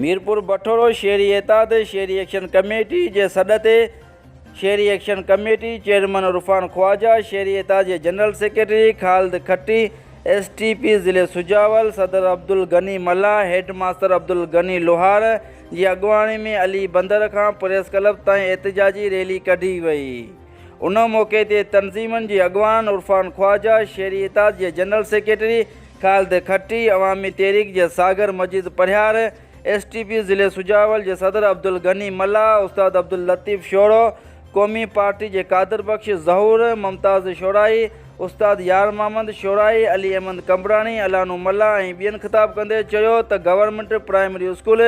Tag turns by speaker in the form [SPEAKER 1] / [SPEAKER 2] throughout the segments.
[SPEAKER 1] ميرپور بٺورو شهري اتحاد شهري ايڪشن ڪميٽي جي سڏ تي شهري action committee chairman Irfan Khawaja, شهري اتحاد جي general secretary Khalid Khatti, S T P ضلعي سجاول صدر عبدالغني ملاح، هيڊ ماستر عبدالغني لوهار جي اڳواڻي ۾ علي بندر کان پريس ڪلب تائين احتجاجي ريلي ڪڍي وئي. ان موقعي تي تنظيمن جي اڳواڻن عرفان خواجه، شهري اتحاد جي جنرل سيڪريٽري خالد کٽي، عوامي تحريڪ جي Sagar Majeed Parhiyar, S T P ضلعي سجاول جي صدر عبدالغني ملاح، استاد عبداللطيف شورو، قومي پارٽي جي قادر بخش ظهور، ممتاز شورائي، استاد يار محمد شورائي، علي احمد قمبراڻي، الانو ملاح ۽ ٻين خطاب ڪندي چيو ته گورنمينٽ پرائمري اسڪول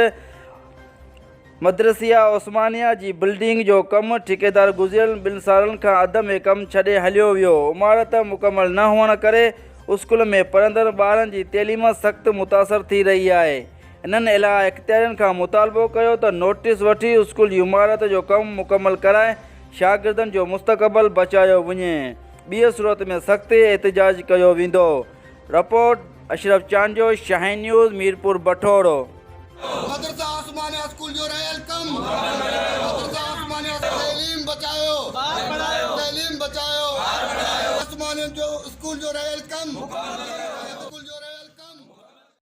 [SPEAKER 1] مدرسيه عثمانيه جي بلڊنگ جو ڪم ٺيڪيدار گذريل ٻن سالن کان اڌ ۾ ڪم ڇڏي هليو ويو، عمارت مڪمل نه هئڻ ڪري اسڪول ۾ پڙهندڙ ٻارن جي تعليم سخت متاثر ٿي رهي آهي. انهن اعليٰ اختيارين کان مطالبو ڪيو ته نوٽيس وٺي اسڪول جي عمارت جو ڪم مڪمل ڪرائي شاگردن جو مستقبل بچايو وڃي، ٻيء صورت ۾ سخت احتجاج ڪيو ويندو. Report, Ashraf Chandio, Shaheen news, Mirpur Bathoro.
[SPEAKER 2] مدرسه عثمانيه اسڪول جو رهيل ڪم مدرسه عثمانيه تعليم بچايو تعليم بچايو عثمانيه جو اسڪول جو رهيل ڪم.